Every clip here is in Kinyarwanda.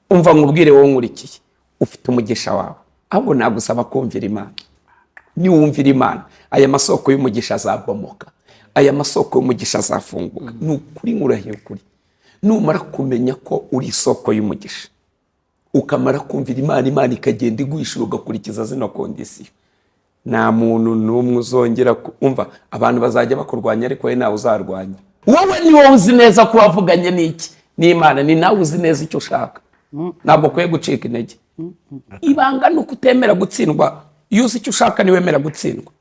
Umva nkubwire, wowe nkurikiye, ufite umugisha wawe, ahubwo nagusaba kumvira Imana. Niwumvira Imana, aya masoko y'umugisha azabomoka, aya masoko y'umugisha azafunguka. Ni ukuri, nkurahiye ukuri. Numara kumenya ko uri isoko y'umugisha, ukamara kumvira Imana, Imana ikagenda iguhishura, ugakurikiza zino condition, nta muntu n'umwe uzongera umva, abantu bazajya bakurwanya, ariko wowe ntawe uzarwanya. Wowe ni wowe uzi neza ko wavuganye n'iki? N'Imana. Ni nawe uzi neza icyo ushaka. Ntabwo ukwiye gucika intege. Ibanga ni uko utemera gutsindwa. Iyo uzi icyo ushaka, ntiwemera gutsindwa,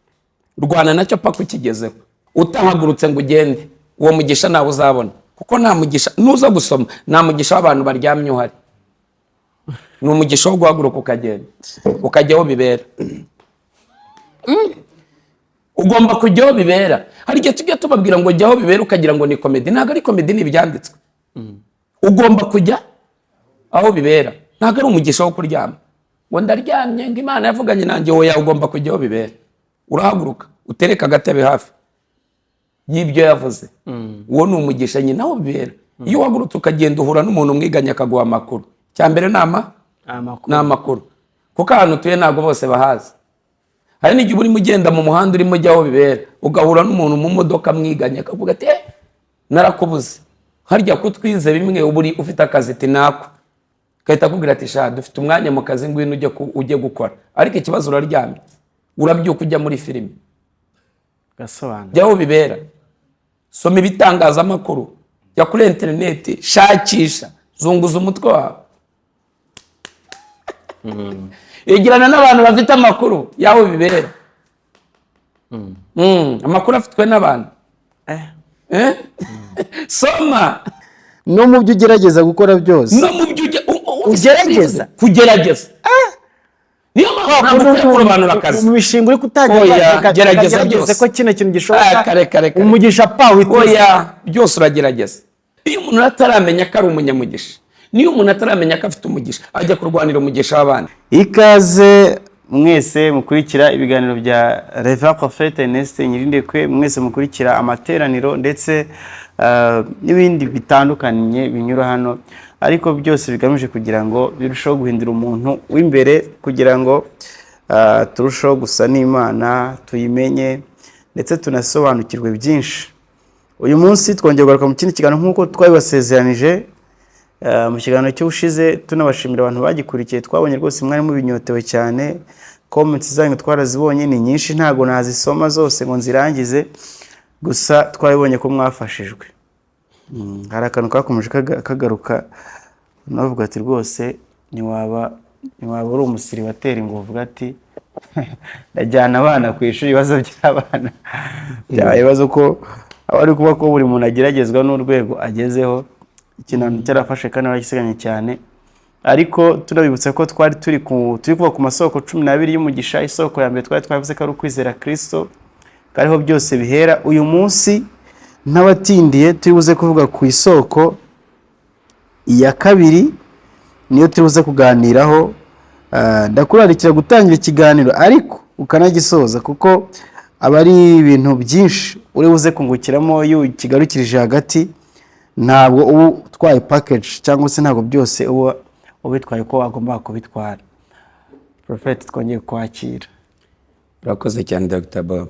rwana nacyo paka ukigezeho. Utahagurutse ngo ugende, uwo mugisha ntawe uzabona, kuko nta mugisha nuza gusoma, nta mugisha w'abantu baryamye uhari. Ni umugisha wo guhaguruka ukagenda, ukajya aho bibera. Ugomba kujya aho bibera. Hari igihe tujya tubabwira ngo jya aho bibera, ukagira ngo ni comedy. Ntabwo ari comedy, ni ibyanditswe. Ugomba kujya aho bibera. Ntabwo ari umugisha wo kuryama ngo ndaryamye, ngo Imana yavuganye nanjye. Oya, ugomba kujya aho bibera. Urahaguruka, utereka agatebe hafi y'ibyo yavuze. Uwo ni umugisha nyine, aho bibera. Iyo uhagurutse ukagenda, uhura n'umuntu mwiganye, akaguha amakuru. Icya mbere ni ama Amakuru. Ni amakuru, kuko ahantu utuye ntabwo bose bahazi. Hari n'igihe uba urimo ugenda mu muhanda, urimo ujya aho bibera, ugahura n'umuntu mu modoka mwiganye, akavuga ati: "Eh, narakubuze, harya ko twize bimwe, uba uri ufite akazi?" Ati: "Nako." Gahita akubwira ati: "Sha, dufite umwanya mu kazi, ngwino ujye gukora." Ariko ikibazo uraryamye, urabyuka ujya muri filime. Gasobanura. Jya aho bibera, soma ibitangazamakuru, jya kuri interineti, shakisha, zunguza umutwe wawe, yegerana n'abantu bafite amakuru y'aho bibera. Amakuru afitwe n'abantu. Eh? Soma. No mu byo ugerageza gukora byose. No mu byo Ugerageza? Kugerageza, niyo mpamvu ntabwo ukwiye kurobanura akazi. Mu mishinga uri gutangira, Oya, reka gerageza gerageze byose. ko kino kintu gishoboka. Ah, kare, kare, kare. Umugisha pa witeze. Oya, byose uragerageza. Iyo umuntu ataramenya ko ari umunyamugisha, niyo umuntu ataramenya ko afite umugisha, ajya kurwanira umugisha w'abandi. Ikaze mwese mukurikira ibiganiro bya Reverend Prophet Ernest Nyirindekwe, mwese mukurikira amateraniro ndetse n'ibindi bitandukanye binyura hano, ariko byose bigamije kugira ngo birusheho guhindura umuntu w'imbere, kugira ngo turusheho gusa n'Imana, tuyimenye ndetse tunasobanukirwe byinshi. Uyu munsi twongeye kugaruka mu kindi kiganiro nk'uko twabibasezeranije mu kiganiro cy'ubushize, tunabashimira abantu bagikurikiye. Twabonye rwose mwari mubinyotewe cyane. Comments zanyu twarazibonye, ni nyinshi, ntabwo nazisoma zose ngo nzirangize, gusa twabibonye ko mwafashijwe. Hari akantu kakomeje kagaruka, navuga ati rwose ntiwaba uri umusiribateri ngo uvuge ati ndajyana abana ku ishuri. Ibibazo by'abana byabaye ibibazo, ko aba ari kuba ko buri muntu ageragezwa n'urwego agezeho. Ikintu cyarafashe kandi baragisiganye cyane, ariko turabibutsa ko twari turi kuva ku masoko 12 y'umugisha. Isoko ya mbere twari twavuze ko ari ukwizera Kristo, ko ariho byose bihera. Uyu munsi n'abatindiye, turi buze kuvuga ku isoko iya kabiri, niyo turi buze kuganiraho. Ndakurarikira gutangira ikiganiro ariko ukanagisoza, kuko aba ari ibintu byinshi uri buze kungukiramo. Iyo ukigarukirije hagati, ntabwo uba utwaye package, cyangwa se ntabwo byose uba ubitwaye uko wagombaga kubitwara. Prophet, twongeye kwakira. Urakoze cyane, Dr Bob.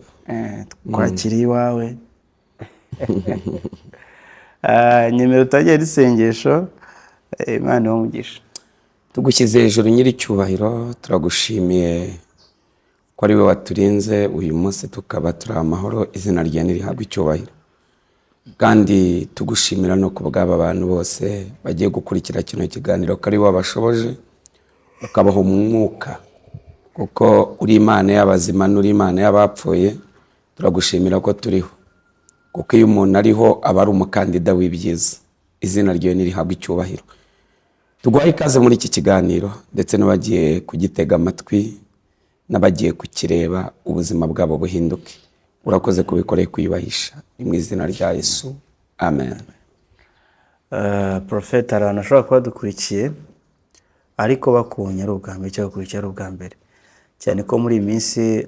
Twakiriye iwawe. Nyemera utangire n'isengesho. Imana ibahe umugisha. Tugushyize hejuru, Nyiricyubahiro. Turagushimiye ko ari we waturinze uyu munsi, tukaba turi amahoro. Izina rye ntirihabwe icyubahiro. Kandi tugushimira no ku bw'aba bantu bose bagiye gukurikira kino kiganiro, ko ari we wabashoboje, ukabaha umwuka, kuko uri Imana y'abazima n'uri Imana y'abapfuye. Turagushimira ko turiho, kuko iyo umuntu ariho aba ari umukandida w'ibyiza. Izina ryawe ntirihabwe icyubahiro. Tuguhaye ikaze muri iki kiganiro, ndetse n'abagiye kugitega amatwi n'abagiye kukireba, ubuzima bwabo buhinduke. Urakoze kubikoreye kwiyubahisha. Ni mu izina rya Yesu, amen. Prophet, hari abantu bashobora kuba badukurikiye ariko bakubonye ari ubwa mbere, cyangwa bakurikiye ari ubwa mbere, cyane ko muri iyi minsi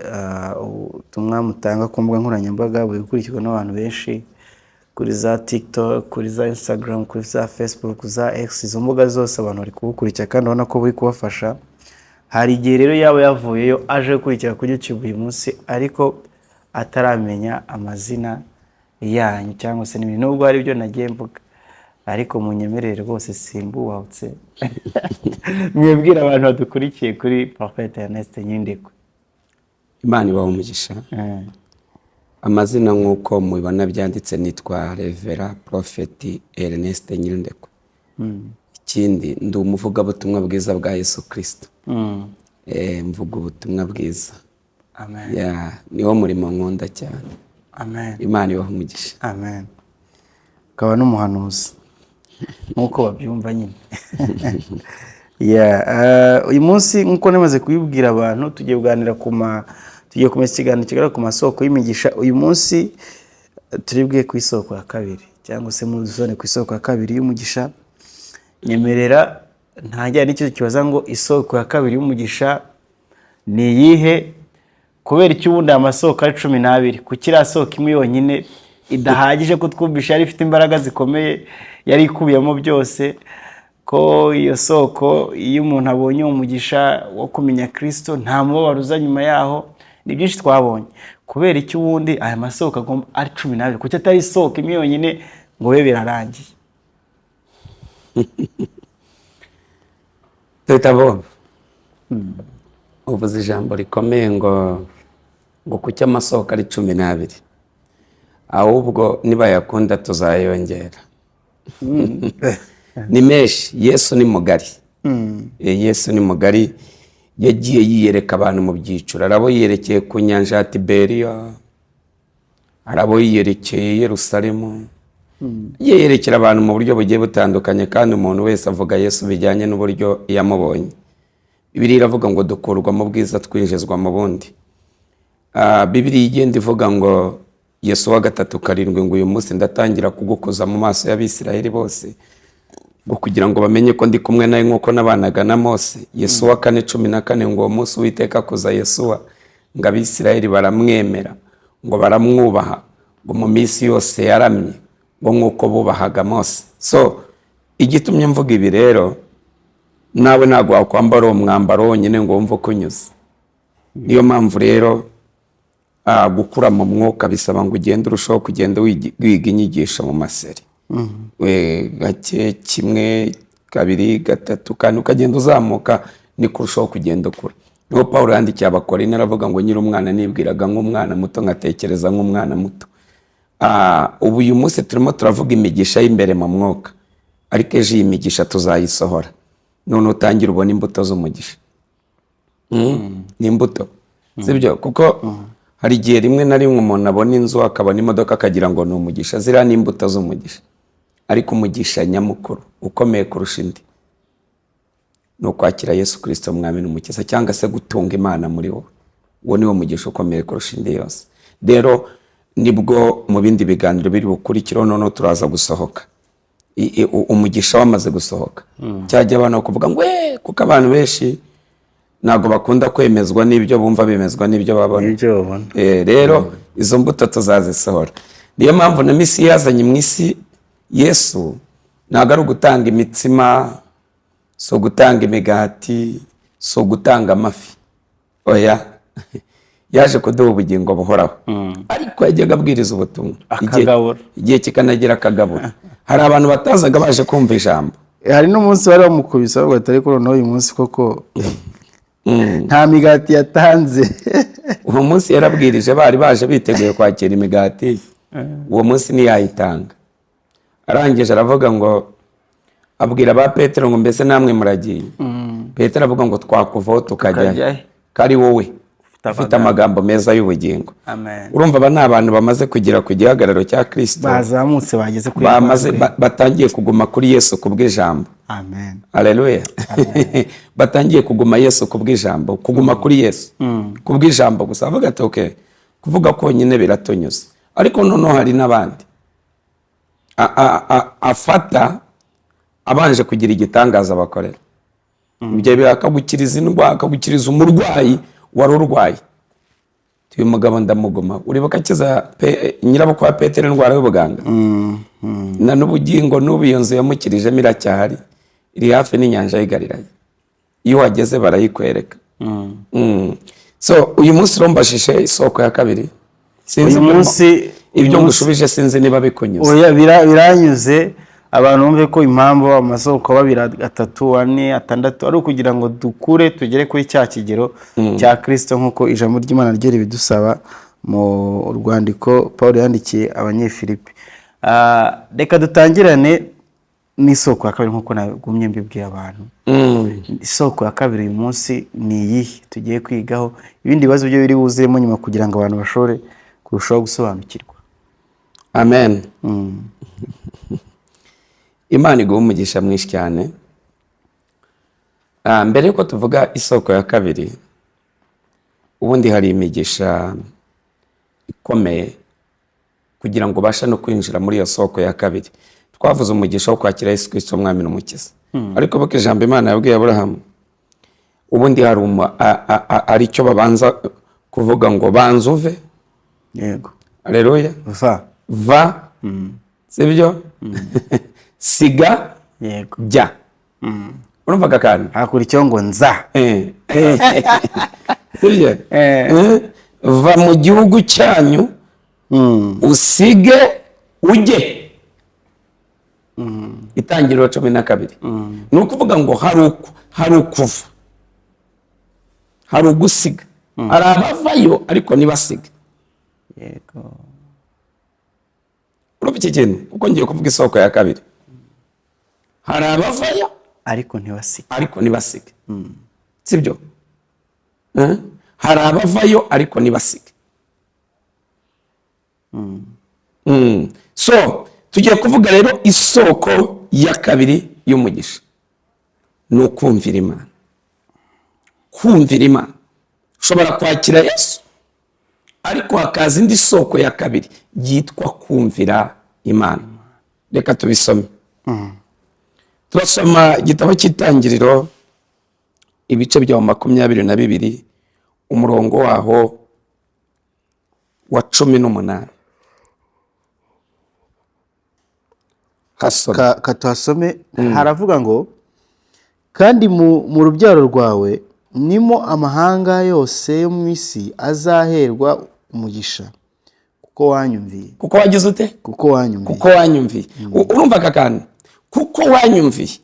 ubutumwa mutanga ku mbuga nkoranyambaga buri gukurikirwa n'abantu benshi. Kuri za TikTok, kuri za Instagram, kuri za Facebook, za X, izo mbuga zose abantu bari kubukurikira kandi ubona ko buri kubafasha. Hari igihe rero yaba yavuyeyo aje gukurikira kuri YouTube uyu munsi, ariko ataramenya amazina yanyu cyangwa se n'ibindi, nubwo hari ibyo nagiye mvuga, ariko munyemerere rwose simbubahutse mwibwira abantu badukurikiye kuri Prophet Ernest Nyirindekwe. Imana ibaha umugisha. Amazina nk'uko mubibona byanditse, nitwa Reverend Prophet Ernest Nyirindekwe. Ikindi, ndi umuvugabutumwa bwiza bwa Yesu Kirisito. Mvuga ubutumwa bwiza. Amen. Yeah, niwo murimo nkunda cyane. Amen. Imana ibaha umugisha. Amen. Ukaba n'umuhanuzi nk'uko babyumva nyine. Yeah, uyu munsi nk'uko namaze kubibwira abantu, tugiye kuganira ku ma tugiye kumesa ikiganiro kigaragara ku masoko y'imigisha. Uyu munsi turibwe ku isoko ya kabiri, cyangwa se muri zone ku isoko ya kabiri y'umugisha. Nyemerera ntangira n'icyo kibaza ngo isoko ya kabiri y'umugisha ni iyihe? Kubera icyo ubundi aya masoko ari 12, kuki iriya soko imwe yonyine idahagije? Ko twumvisha yari ifite imbaraga zikomeye, yari ikubiyemo byose, ko iyo soko iyo umuntu abonye umugisha wo kumenya Kirisito nta mubabaro uza nyuma yaho, ni byinshi twabonye. Kubera icyo ubundi aya masoko agomba ari 12, kuki atari isoko imwe yonyine ngo bibe birarangiye? Dr Bob, uvuze ijambo rikomeye ngo kuki amasoko ari 12, ahubwo nibayakunda tuzayongera, ni menshi. Yesu ni mugari. Yesu ni mugari, yagiye yiyereka abantu mu byiciro. Hari abo yiyerekeye ku nyanja ya Tiberiya, hari abo yiyerekeye i Yerusalemu. Yagiye yerekera abantu mu buryo bugiye butandukanye, kandi umuntu wese avuga Yesu bijyanye n'uburyo yamubonye. Bibiliya iravuga ngo dukurwa mu bwiza twinjizwa mu bundi. Bibiliya igenda ivuga ngo Yesu wa 3:7 ngo uyu munsi ndatangira kugukuza mu maso y'Abisirayeli bose, ngo kugira ngo bamenye ko ndi kumwe nawe nk'uko nabanaga na Mose. Yesuwa 4:14 ngo uwo munsi Uwiteka akuza Yesuwa, ngo Abisirayeli baramwemera, ngo baramwubaha, ngo mu minsi yose yaramye, ngo nk'uko bubahaga Mose. So igitumye mvuga ibi rero, nawe ntabwo wakwambara uwo mwambaro wonyine ngo wumve uko unyuze. Niyo mpamvu rero gukura mu mwuka bisaba ngo ugende urushaho kugenda wiga inyigisho mu maseri. We gake, kimwe, kabiri, gatatu, kane, ukagenda uzamuka, ni kurushaho kugenda ukura. Niho Paul yandikiye Abakorinto aravuga ngo nyiri umwana nibwiraga nk'umwana muto, nkatekereza nk'umwana muto. Ubu uyu munsi turimo turavuga imigisha y'imbere mu mwuka, ariko ejo iyi migisha tuzayisohora, none utangira ubona imbuto z'umugisha. Ni imbuto, sibyo? Kuko hari igihe rimwe na rimwe umuntu abona inzu, akabona imodoka, akagira ngo ni umugisha. Ziriya ni imbuto z'umugisha, ariko umugisha nyamukuru ukomeye kurusha indi ni ukwakira Yesu Kirisito mwami n'umukiza, cyangwa se gutunga Imana muri wowe. Uwo ni wo mugisha ukomeye kurusha indi yose. Rero nibwo mu bindi biganiro biri bukurikireho noneho turaza gusohoka, umugisha wamaze gusohoka, cyajya abantu kuvuga ngo "Eee!" Kuko abantu benshi ntabwo bakunda kwemezwa n'ibyo bumva, bemezwa n'ibyo babona. N'ibyo babona. Rero izo mbuto tuzazisohora. Niyo mpamvu na misi yazanye mu isi Yesu ntabwo ari ugutanga imitsima, si ugutanga imigati, si ugutanga amafi, oya, yaje kuduha ubugingo buhoraho. Ariko yajyaga abwiriza ubutumwa Akagabura. Igihe kikanagera akagabura. Hari abantu batazaga baje kumva ijambo. Hari n'umunsi bari bamukubise bavuga ati ariko noneho uyu munsi koko nta migati yatanze. Uwo munsi yarabwirije, bari baje biteguye kwakira imigati, uwo munsi ntiyayitanga. Arangije aravuga ngo, abwira ba Petero ngo mbese namwe muragiye? Petero avuga ngo twakuvaho tukajya Tukajya he? he? Ko ari wowe ufite amagambo meza y'ubugingo. Amen. Urumva aba ni abantu bamaze kugera ku gihagararo cya Kirisito, bazamutse bageze kuri bamaze batangiye kuguma kuri Yesu kubw'ijambo. Amen. Haleluya. Batangiye kuguma Yesu kubw'ijambo, kuguma kuri Yesu kubw'ijambo gusa. Avuga ati okay, kuvuga konyine biratunyuze. Ariko noneho hari n'abandi afata abanje kugira igitangaza bakorera. Ibyo akagukiriza indwara, akagukiriza umurwayi wari urwaye. Uyu mugabo ndamugoma. Uribuka akiza nyirabukwe wa Petero indwara y'ubuganga, na n'ubugingo n'ubu iyo nzu yamukirijemo iracyahari, iri hafi n'inyanja y'i Galilaya. Iyo uhageze barayikwereka. So uyu munsi urumbajije isoko ya kabiri. Sinzi Uyu munsi ibyo ngushubije, sinzi niba bikunyuze. Oya, biranyuze. Abantu bumve ko impamvu amasoko aba abiri, atatu, ane, atandatu ari ukugira ngo dukure, tugere kuri cya kigero cya Kirisito, nk'uko ijambo ry'Imana ryo ribidusaba mu rwandiko Paul yandikiye Abanyefilipi. Reka dutangirane n'isoko ya kabiri, nk'uko nagumye mbibwiye abantu. Isoko ya kabiri uyu munsi ni iyihe tugiye kwigaho? Ibindi bibazo byo biri buzemo nyuma, kugira ngo abantu bashobore kurushaho gusobanukirwa. Amen. Imana iguha umugisha mwinshi cyane. Mbere yuko tuvuga isoko ya kabiri, ubundi hari imigisha ikomeye kugira ngo ubashe no kwinjira muri iyo soko ya kabiri. Twavuze umugisha wo kwakira Yesu Kristo umwami n'umukiza, ariko buko ijambo Imana yabwiye Aburahamu, ubundi hari hari icyo babanza kuvuga ngo banza uve. Aleluya. Va. Va, sibyo? Siga. Jya. Urumva aka kantu? Hakurikiyeho ngo nza. Sibyo? Va mu gihugu cyanyu, usige, ujye. Itangiriro 12. Ni ukuvuga ngo hari ukuva, hari ugusiga, hari abavayo ariko ntibasige. Urumva iki kintu? Kuko ngiye kuvuga isoko ya kabiri, hari abavayo ariko ntibasige. Ariko ntibasige, sibyo? Hari abavayo ariko ntibasige. So tugiye kuvuga rero isoko ya kabiri y'umugisha ni ukumvira Imana. Kumvira Imana, ushobora kwakira Yesu, ariko hakaza indi soko ya kabiri yitwa kumvira Imana. Reka tubisome. Turasoma igitabo cy'Itangiriro, ibice byaho 22, umurongo waho wa 18. Hasome. Katuhasome. Haravuga ngo: "Kandi mu rubyaro rwawe nimo amahanga yose yo mu isi azaherwa umugisha, kuko wanyumviye." Kuko wagize ute? Kuko wanyumviye. Kuko wanyumviye. Urumva aka kantu? Kuko wanyumviye,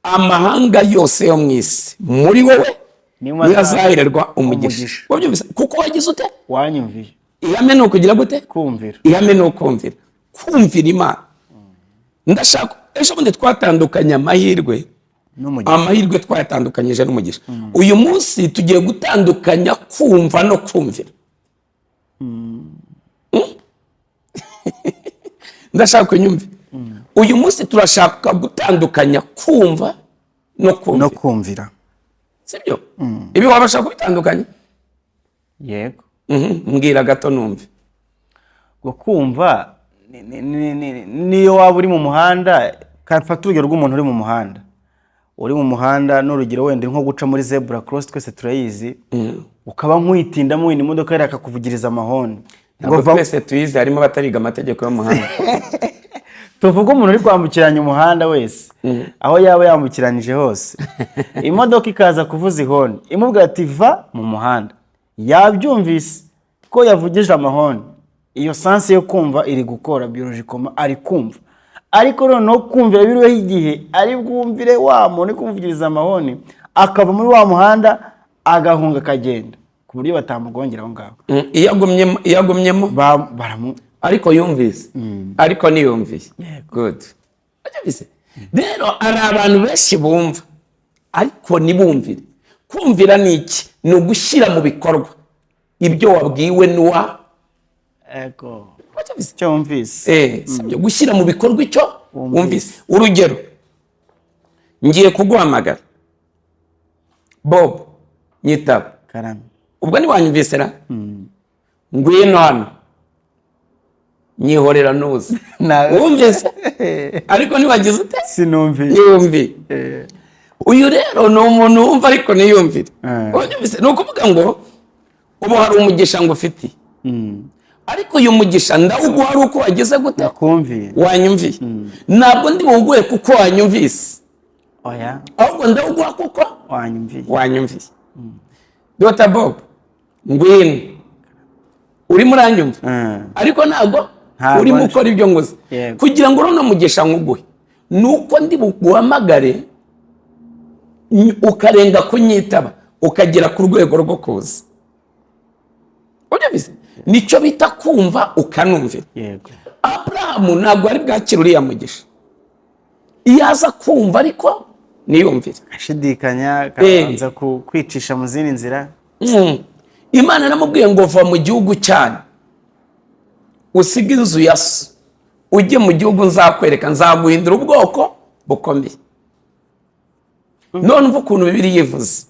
amahanga yose yo mu isi muri wowe niyo niyo azahererwa umugisha. Umugisha. Wabyumvise? Kuko wagize ute? Wanyumviye. Ihame ni ukugira gute? Kumvira. Ihame ni ukumvira, kumvira Imana. Ndashaka, ejo bundi twatandukanye amahirwe n'umugisha. Amahirwe twayatandukanyije n'umugisha. Uyu munsi tugiye gutandukanya kumva no kumvira. Ndashaka unyumve. Uyu munsi turashaka gutandukanya kumva no no kumvira. Kumvira. Sibyo? Ibi wabasha kubitandukanya? Yego. Mbwira gato numve. Ngo kumva niyo waba uri mu muhanda, mfate urugero rw'umuntu uri mu muhanda, n'urugero wenda nko guca muri zebra cross, twese turayizi, ukaba nk'uyitindamo wenda imodoka yari akakuvugiriza amahoni ngo Ntabwo twese tuyizi, harimo abatariga amategeko y'umuhanda. Tuvuge umuntu uri kwambukiranya umuhanda wese, aho yaba yambukiranyije hose, imodoka ikaza kuvuza ihoni imubwira ati: "Va mu muhanda." Yabyumvise ko yavugije amahoni, iyo sens yo kumva iri gukora, biologiquement ari kumva, ariko noneho kumvira biriho igihe ari bwumvire wa muntu uri kumuvugiriza amahoni, akava muri wa muhanda agahunga akagenda, ku buryo batamugongera aho ngaho. Iyo agumyemo baramu ariko yumvise, ariko ntiyumviye. Good. Wabyumvise? Rero hari abantu benshi bumva ariko ntibumvire. Kumvira ni iki? Ni ugushyira mu bikorwa ibyo wabwiwe n'uwa Wabyumvise? Icyo wumvise. Sibyo? Gushyira mu bikorwa icyo wumvise. Urugero, ngiye kuguhamagara: "Bob, nyitaba." Karame. Ubwo ntiwanyumvise ra? "Ngwino hano." Nyihorera nuze. Wumvise ariko ntiwagize ute? Sinumviye. Ntiyumviye. Uyu rero ni umuntu wumva ariko ntiyumvire. Wabyumvise? Ni ukuvuga ngo Ubu hari umugisha ngufitiye, ariko uyu mugisha ndawuguha ari uko wagize gute? Nakumviye. Wanyumviye. Ntabwo ndi buwuguhe kuko wanyumvise, Oya. ahubwo ndawuguha kuko Wanyumviye. wanyumviye. Dr Bob, ngwino, urimo uranyumva, ariko ntabwo Ntabwo urimo ukora ibyo nguze. Yego. Kugira ngo runo mugisha nkuguhe, ni uko ndi buguhamagare, ukarenga kunyitaba, ukagera ku rwego rwo kuza. Ubyumvise? Nicyo bita kumva ukanumvira. Aburahamu ntabwo ari bwakire uriya mugisha iyo aza kumva ariko niyumvire. Ashidikanya, akabanza kwicisha mu zindi nzira. Imana yaramubwiye ngo: "Va mu gihugu cyanyu, usige inzu ya so, ujye mu gihugu nzakwereka, nzaguhindura ubwoko bukomeye." None umva ukuntu Bibiliya ivuze.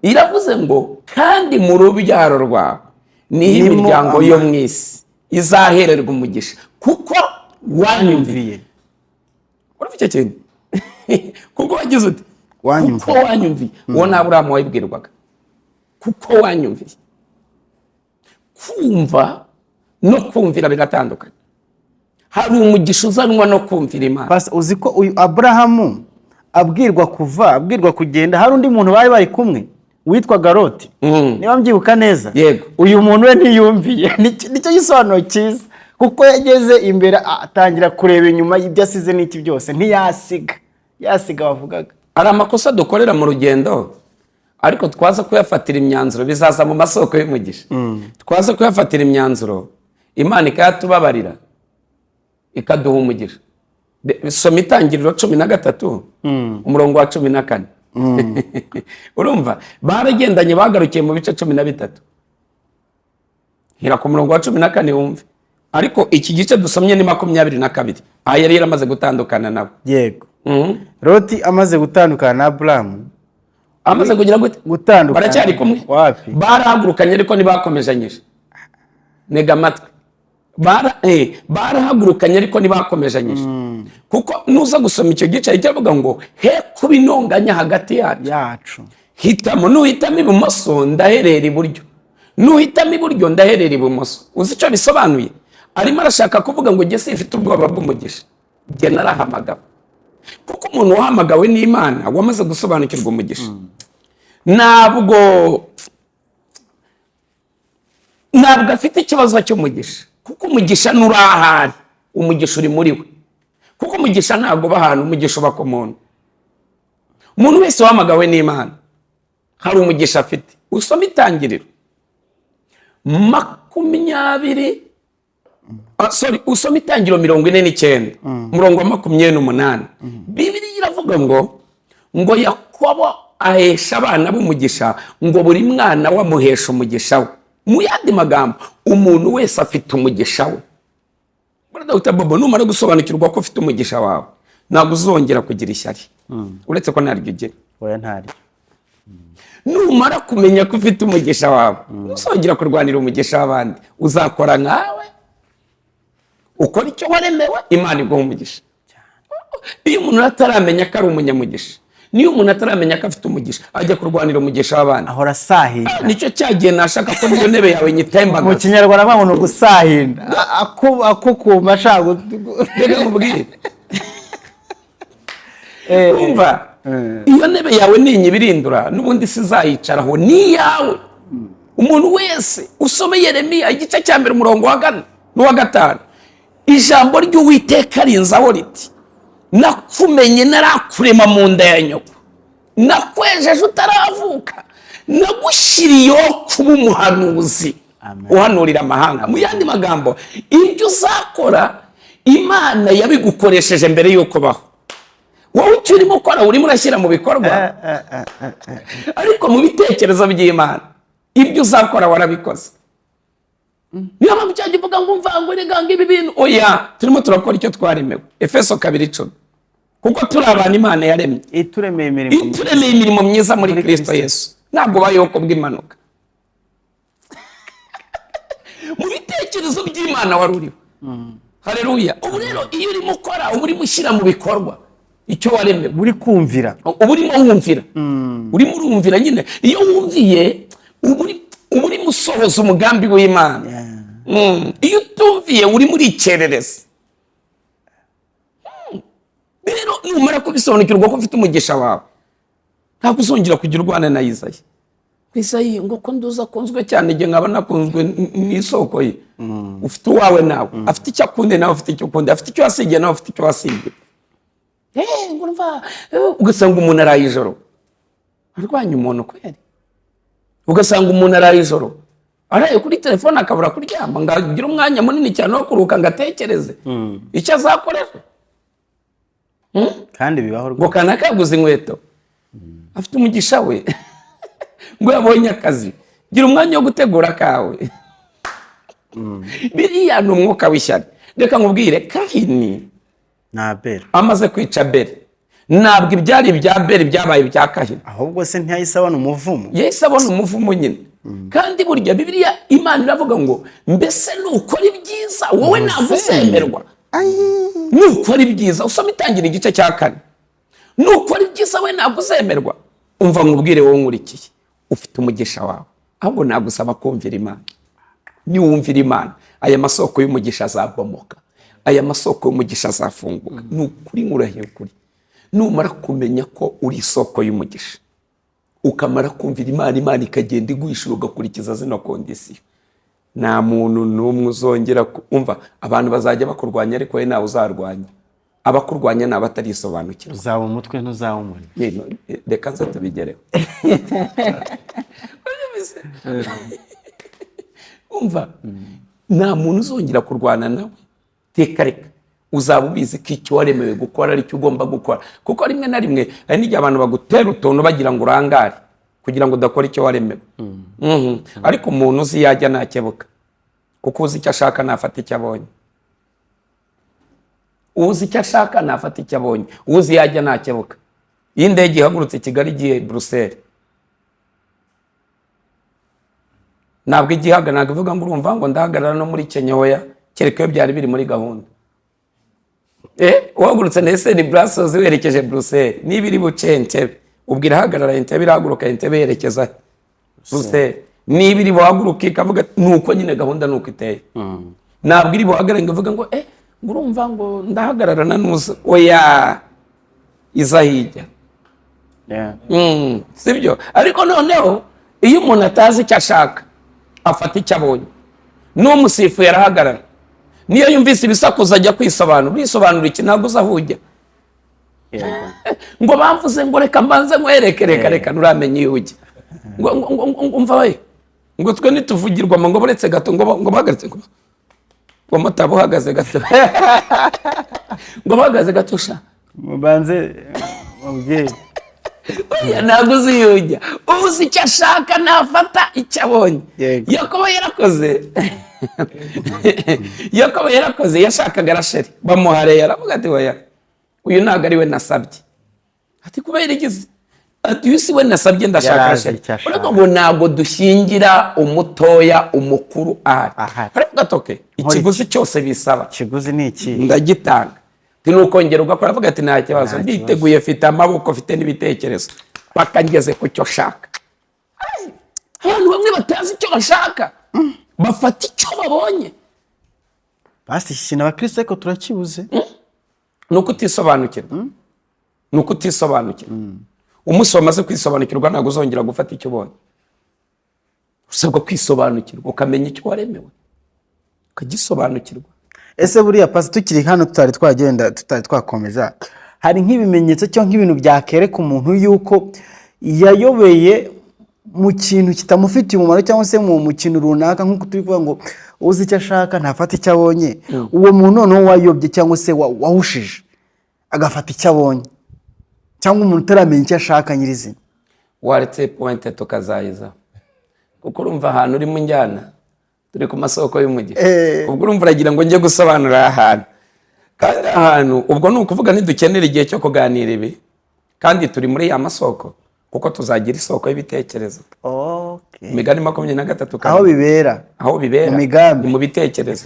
Iravuze ngo: "Kandi mu rubyaro rwawe niho Nimo imiryango yo mu isi izahererwa umugisha, kuko wanyumviye." Wanyumviye. Urumva icyo kintu? Kuko wagize ute? Wanyumviye. Kuko wanyumviye. Uwo ni Aburahamu wayibwirwaga. Kuko wanyumviye. Kumva no kumvira biratandukanye. Hari umugisha uzanwa no kumvira Imana. Pastor, uzi ko uyu Aburahamu abwirwa kuva, abwirwa kugenda, hari undi muntu bari bari kumwe witwaga Loti, niba mbyibuka neza? Yego. Uyu muntu we ntiyumviye. Nicyo gisobanuro cyiza, kuko yageze imbere atangira kureba inyuma y'ibyo asize n'iki byose, ntiyasiga, yasiga bavugaga. Hari amakosa dukorera mu rugendo, ariko twaza kuyafatira imyanzuro bizaza mu masoko y'umugisha. Twaza kuyafatira imyanzuro, Imana ikayatubabarira, ikaduha umugisha. Soma Itangiriro 13, umurongo wa 14. Urumva baragendanye, bagarukiye mu bice 13. Hera ku murongo wa 14 wumve. Ariko iki gice dusomye ni 22, aha yari yaramaze gutandukana nabo. Yego. Loti amaze gutandukana na Aburahamu. Amaze kugira gute? Gutandukana. Baracyari kumwe? Wapi. Barahagurukanye ariko ntibakomezanyije. Ntega amatwi. Barahagurukanye ariko ntibakomezanyije, kuko nuza gusoma icyo gice kiravuga ngo: "He kuba intonganya hagati yacu." Yacu. "Hitamo. Nuhitamo ibumoso ndaherera iburyo, nuhitamo iburyo ndaherera ibumoso." Uzi icyo bisobanuye? Arimo arashaka kuvuga ngo: "Jye simfite ubwoba bw'umugisha, jye narahamagawe." Kuko umuntu wahamagawe n'Imana, wamaze gusobanukirwa umugisha, ntabwo afite ikibazo cy'umugisha, kuko umugisha nturi ahari, umugisha uri muri we. Kuko umugisha ntabwo uba ahantu, umugisha uba ku muntu. Umuntu wese wahamagawe n'Imana hari umugisha afite. Usoma Itangiriro 20, sorry, usoma Itangiriro 49, umurongo wa 28. Bibiliya iravuga ngo Yakobo ahesha abana b'umugisha, ngo buri mwana we amuhesha umugisha we. Mu yandi magambo, umuntu wese afite umugisha we. Buriya Dr Bobo, numara gusobanukirwa ko ufite umugisha wawe, ntabwo uzongera kugira ishyari, uretse ko ntaryo ugira. Oya, ntaryo. Numara kumenya ko ufite umugisha wawe, ntuzongera kurwanira umugisha w'abandi. Uzakora nkawe, ukora icyo waremewe, Imana iguha umugisha. Iyo umuntu ataramenya ko ari umunyamugisha, niyo umuntu ataramenya ko afite umugisha, ajya kurwanira umugisha w'abandi. Ahora asahinda. Nicyo cyagiye nashaka ko niyo ntebe yawe Mu nyitembagaza. Kinyarwanda bavuga ngo ni ugusahinda. Akukuma ashaka Reka nkubwire. Umva, iyo ntebe yawe ninyibirindura n'ubundi sizayicaraho, ni iyawe. Umuntu wese usome Yeremiya igice cya 1, umurongo wa 4 n'uwa 5. Ijambo ry'Uwiteka rinzaho riti: "Nakumenye narakurema mu nda ya nyoko, nakwejeje utaravuka, nagushyiriyeho kuba umuhanuzi Amen. uhanurira amahanga." Mu yandi magambo, ibyo uzakora Imana yabigukoresheje mbere y'uko baho. Wowe icyo urimo ukora, urimo urashyira mu bikorwa, ariko mu bitekerezo by'Imana ibyo uzakora warabikoze. Niyo mpamvu cyajya uvuga ngo mvango rega ngo ibi bintu, oya, turimo turakora icyo twaremewe. Efeso 2:10. Kuko turi abantu Imana yaremye, ituremeye imirimo ituremeye imirimo myiza muri Kristo Yesu. Ntabwo ubayeho kubw'impanuka. Mu bitekerezo by'Imana wari uriho. Hareruya! Ubu rero iyo urimo ukora, uba urimo ushyira mu bikorwa icyo waremewe. Uri kumvira. Uba urimo wumvira, urimo urumvira nyine. Iyo wumviye uba uri Uba urimo usohoza umugambi w'Imana. Iyo utumviye, urimo urikerereza. Rero numara kubisobanukirwa ko ufite umugisha wawe, ntabwo uzongera kugira urwana na Izayi. Izayi ngo ko nduza akunzwe cyane, igihe nkaba nakunzwe n'isoko ye. Ufite uwawe nawe, afite icyo akunde, nawe ufite icyo ukunde, afite icyo wasigiye, nawe ufite icyo wasigiye. Ngo urumva, ugasanga umuntu araye ijoro arwanya umuntu kweri, ugasanga umuntu araye ijoro araye kuri telefone, akabura kuryama ngo agire umwanya munini cyane wo kuruhuka ngo atekereze icyo azakorera. Kandi bibaho Ngo rwose. Kanaka yaguze inkweto, afite umugisha we, ngo yabonye akazi. Gira umwanya wo gutegura akawe. Biriya ni umwuka w'ishyari. Reka nkubwire, Kahini Na Abeli. amaze kwica Abeli, ntabwo ibyari ibya Abeli byabaye ibya Kahini. Ahubwo se ntiyahise abona umuvumo? Yahise abona umuvumo nyine. Kandi burya Bibiliya, Imana iravuga ngo: "Mbese nukora ibyiza, wowe ntabwo uzemerwa?" Nukora ibyiza, usoma Itangira igice cya 4, nukora ibyiza we ntabwo uzemerwa. Umva nkubwire, wowe nkurikiye, ufite umugisha wawe, ahubwo nagusaba kumvira Imana. Niwumvira Imana, aya masoko y'umugisha azabomoka, aya masoko y'umugisha azafunguka. Ni ukuri, nkurahiye ukuri, numara kumenya ko uri isoko y'umugisha, ukamara kumvira Imana, Imana ikagenda iguhishura, ugakurikiza zino condition, nta muntu n'umwe uzongera umva, abantu bazajya bakurwanya, ariko we ntawe uzarwanya. Abakurwanya ni abatarisobanukirwa. Uzaba umutwe, ntuzaba umuriro. Reka nze tubigereho. Umva, nta muntu uzongera kurwana nawe. Teka reka, uzaba ubizi ko icyo waremewe gukora ari cyo ugomba gukora, kuko rimwe na rimwe hari n'igihe abantu bagutera utuntu bagira ngo urangare, kugira ngo udakora icyo waremewe. Ariko umuntu uzi yajya ntakebuka, kuko uzi icyo ashaka ntafata icyo abonye. Uzi icyo ashaka ntafata icyo abonye, uzi yajya ntakebuka. Iyo indege ihagurutse i Kigali igiye Buruseli, ntabwo igihaga, ntabwo ivuga ngo urumva ngo ndahagarara no muri Kenya. Hoya, kereka iyo byari biri muri gahunda. Uhagurutse ndetse ni Brussels werekeje Buruseli, niba iri buce Entebbe, ubwo irahagarara Entebbe, irahaguruka Entebbe yerekeza Buruseli. Niba iri buhaguruke ikavuga, ni uko nyine gahunda ni uko iteye. Ntabwo iri buhagarare ngo ivuge ngo ngo urumva ngo ndahagarara na nuza. Oya, iza hirya. Sibyo? Ariko noneho iyo umuntu atazi icyo ashaka, afata icyo abonye. N'umusifuye arahagarara, niyo yumvise ibisakuzo ajya kwisobanura. Urisobanura iki? Ntabwo uzi aho ujya. Ngo bamvuze ngo reka mbanze nkwereke. Reka reka, nturamenya iyo ujya. Ngo umva we, ngo twe ntituvugirwamo, ngo buretse gato, ngo bahagaritse, ngo motari uhagaze gato, ngo bahagaze gato sha. Mubanze mubyeyi. Oya, ntabwo uzi iyo ujya. Uzi icyo ashaka nafata icyo abonye. Yakobo yarakoze, Yakobo yarakoze. Yashakaga Rasheli, bamuha Leya, aravuga ati: "Oya, uyu ntabwo ari we nasabye." Ati: "Kubera igize?" Ati: "Uyu si we nasabye, ndashaka Yari azi Rasheli." icyo ashaka. Uravuga ngo ntabwo dushyingira umutoya umukuru ahari. Ahari. Aravuga ati: "Okay, ikiguzi cyose bisaba Ikiguzi ni iki? ndagitanga." Ati: "Nukongera ugakora." Avuga ati: "Nta kibazo, nditeguye, mfite amaboko, mfite n'ibitekerezo, paka ngeze ku cyo nshaka." Ai, abantu bamwe batazi icyo bashaka bafata icyo babonye. Basi iki kintu abakristo ariko turakibuze. Ni uko utisobanukirwa, ni uko utisobanukirwa. Umunsi wamaze kwisobanukirwa, ntabwo uzongera gufata icyo ubonye. Usabwa kwisobanukirwa, ukamenya icyo waremewe, ukagisobanukirwa. Ese buriya pasi, tukiri hano, tutari twagenda, tutari twakomeza, hari nk'ibimenyetso cyangwa nk'ibintu byakereka umuntu yuko yayobeye mu kintu kitamufitiye umumaro, cyangwa se mu kintu runaka, nk'uko turi kuvuga ngo uzi icyo ashaka ntafata icyo abonye? Uwo muntu noneho wayobye cyangwa se wahushije agafata icyo abonye, cyangwa umuntu utaramenya icyo ashaka nyirizina? Waretse point tukazayiza, kuko urumva ahantu urimo njyana, turi ku masoko y'umugisha. Ubwo urumva uragira ngo njye gusobanura aha hantu, kandi ahantu ubwo ni ukuvuga ntidukenera igihe cyo kuganira ibi, kandi turi muri ya masoko, kuko tuzagira isoko y'ibitekerezo. Imigani 23 Aho 2. bibera. Aho bibera. Mu migambi. Ni mu bitekerezo.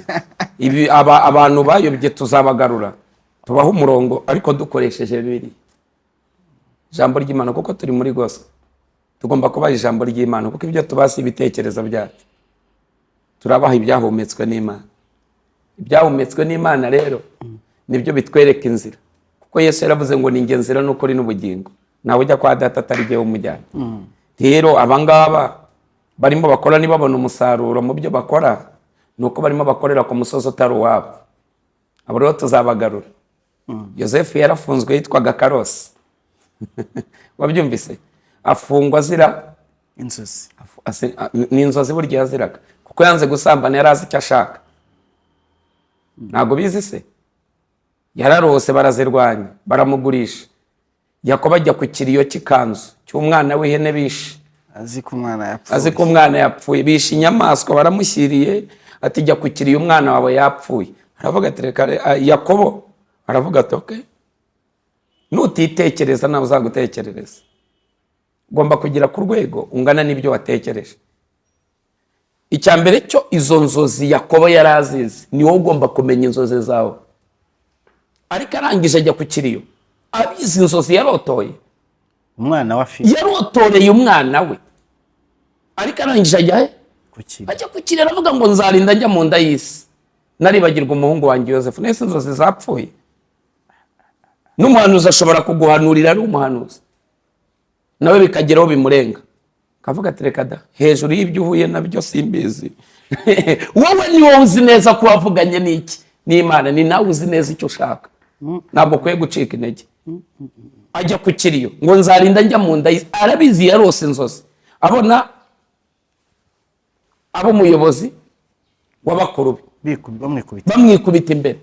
Ibi abantu bayobye tuzabagarura, tubahe umurongo, ariko dukoresheje Bibiliya, ijambo ry'Imana, kuko turi muri gospel. Tugomba kubaha ijambo ry'Imana, kuko ibyo tubasi ibitekerezo byacu, turabaha ibyahumetswe n'Imana. Ibyahumetswe n'Imana rero nibyo bitwereka inzira, kuko Yesu yaravuze ngo: "Ni njye nzira n'ukuri n'ubugingo, ntawe ujya kwa Data atari jyewe umujyana." Rero abangaba barimo bakora, ntibabona umusaruro mu byo bakora, ni uko barimo bakorera ku musozi utari uwabo. Abo rero tuzabagarura. Yosefu yarafunzwe, yitwaga Karosi, wabyumvise? Afungwa azira inzozi. Ni inzozi burya yaziraga, kuko yanze gusambana, yari azi icyo ashaka. Ntabwo bizi se? Yararose, barazirwanya, baramugurisha. Yakobo ajya ku kiriyo cy'ikanzu cy'umwana w'ihene bishe. Azi ko umwana yapfuye. Azi ko umwana yapfuye, bishe inyamaswa baramushyiriye, ati: "Jya ku kiriyo, umwana wawe yapfuye." Aravuga ati: "Reka." Yakobo aravuga ati: "Okay, nutitekereza nawe uzagutekerereza." Ugomba kugera ku rwego ungana n'ibyo watekereje. Icya mbere cyo, izo nzozi Yakobo yari azizi. Ni wowe ugomba kumenya inzozi zawe. Ariko arangije ajya ku kiriyo abizi inzozi yarotoye. Umwana we afite. Yarotoreye umwana we, ariko arangije ajya he? Ku kiriyo. Ajya ku kiriyo, aravuga ngo: "Nzarinda njya mu nda y'isi naribagirwa umuhungu wanjye Yosefu?" Nese inzozi zapfuye? N'umuhanuzi ashobora kuguhanurira ari umuhanuzi, nawe bikageraho bimurenga, akavuga ati: "Reka da, hejuru y'ibyo uhuye nabyo simbizi." Wowe ni wowe uzi neza ko wavuganye n'iki? N'Imana. Ni nawe uzi neza icyo ushaka, ntabwo ukwiye gucika intege. Ajya ku kiriyo ngo: "Nzarinda njya mu nda y'isi." Arabizi, yarose inzozi abona aba umuyobozi w'abakuru be. Bamwikubita. Bamwikubita imbere.